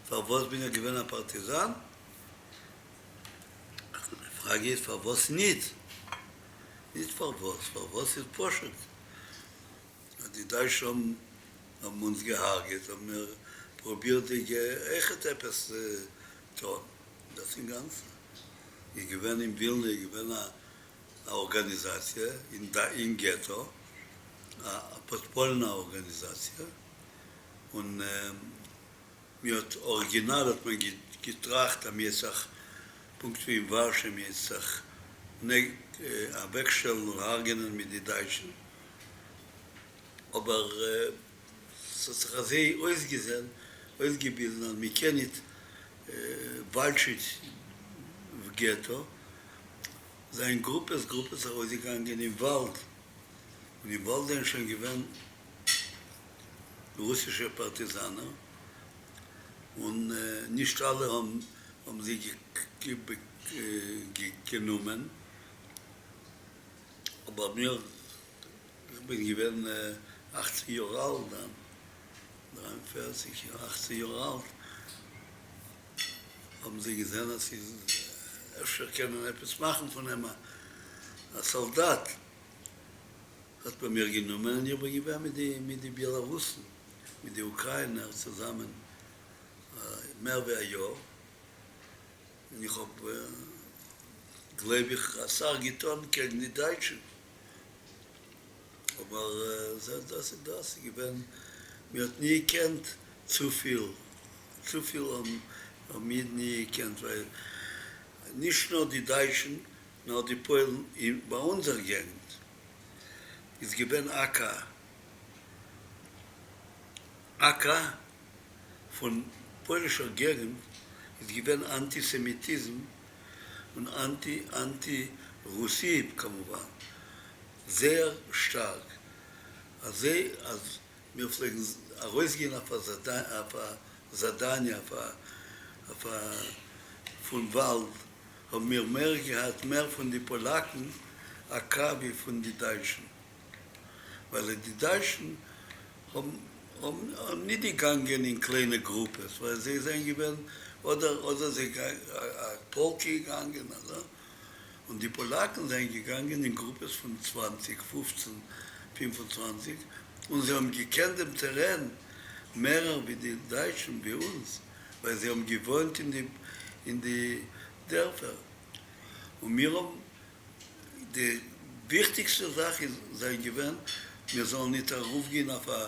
פארוואס בין איך געווען א פארטיזאן? די פראגע איז פארוואס ניט? ניט פארוואס, פארוואס איז פשוט אז די דייטשן האבן האבן אונז געהארגעט האבן מיר פרובירט די אויכעט עפעס טון, דאס אינגאנצן איז געווען אין ווילנע איז געווען א ארגאניזאציע אין געטא, א פאדפאלנע ארגאניזאציע, און מען האט אריגינאל האט מען געטראכט אז מען וועט זיך פונקט ווי אין ווארשע מען וועט זיך אוועקשטעלן און הרג'ענען מיט די דייטשן, אבער ס'האט זיך אזוי אויסגעזען אויסגעוויזן אז מען קען ניט וואלטשיט געטא, זענען גרופעס גרופעס ארויסגעגאנגען אין וואלד, און אין וואלד זענען שוין געווען רוסישע פארטיזאנער, און נישט אלע האבן זיי גענומען, אבער מיר, איך בין געווען אכצן יאר אלט דאן, 43 יאר, אכצן יאר אלט, האבן זיי געזען אז ס'איז אפשר קען מען עפעס מאכן פון אים א סאלדאט, האט מען מיר גענומען און איך בין געווען מיט די מיט די ביעלארוסן, מיט די אוקריינער צוזאמען מער ווי א יאר, און איך האב גלייב איך אסאך געטון קעגן די דייטשן, אבער דאס איז דאס איז געווען, מען האט נישט געקענט צופיל, צופיל האבן אידן נישט געקענט, ווייל נישט נאר די דייטשן נאר די פוילן ביי אונזער געגנט איז געווען אקא אקא פון פוילישער געגנט איז געווען אנטיסעמיטיזם און אנטי אנטי רוסי כמובן זייער שטארק אזוי אז מיר פלעגן ארויסגיין אויף א זאדאניע אויף א פון וואלד האבן מיר מער געהאט מער פון די פאלאקן א ק ווי פון די דייטשן, ווייל די דייטשן האבן האבן ניט געגאנגען אין קליינע גרופעס, ווייל זיי זענען געווען אדער אדער זיי א פאלק געגאנגען אדער, און די פאלאקן זענען געגאנגען אין גרופעס פון 20, 15, 25, און זיי האבן געקענט דעם טערען מערער ווי די דייטשן ווי אונז. ווייל זיי האבן געוואוינט אין די אין די דערפער, און מיר האבן די וויכטיגסטע זאך איז זיי געווען מיר זאלן ניט ארויפגיין אויף א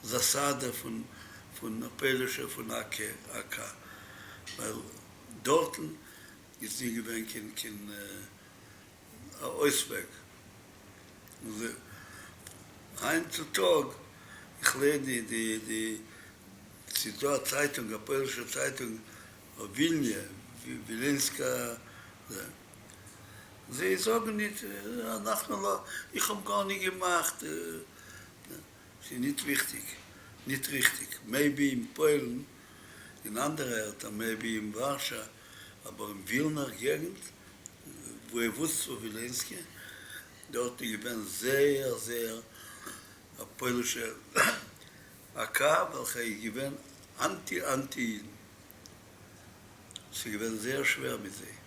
זאסאדע פון פון פוילישע פון א ק ווייל דארטן איז נישט געווען קיין קיין אויסוועג. היינט צו טאג, איך ליין די די די, ס'איז דא א צייטונג, א פוילישע צייטונג אויף ווילניע, ווילינסקא, זיי זאגן ניט אנחנו לא, איך האב גארניט געמאכט, ס'איז ניט וויכטיג, ניט ריכטיג, maybe אין פוילן, אין אנדערע ערטער, maybe אין ווארשא, אבער אין ווילנער געגנט, וואיעוואדסטווא ווילענסקע, דארט איז געווען זייער זייער א פוילישע אקא וועלכע איז געווען אנטי אנטי אידן, ס'איז געווען זייער שווער מיט זיי.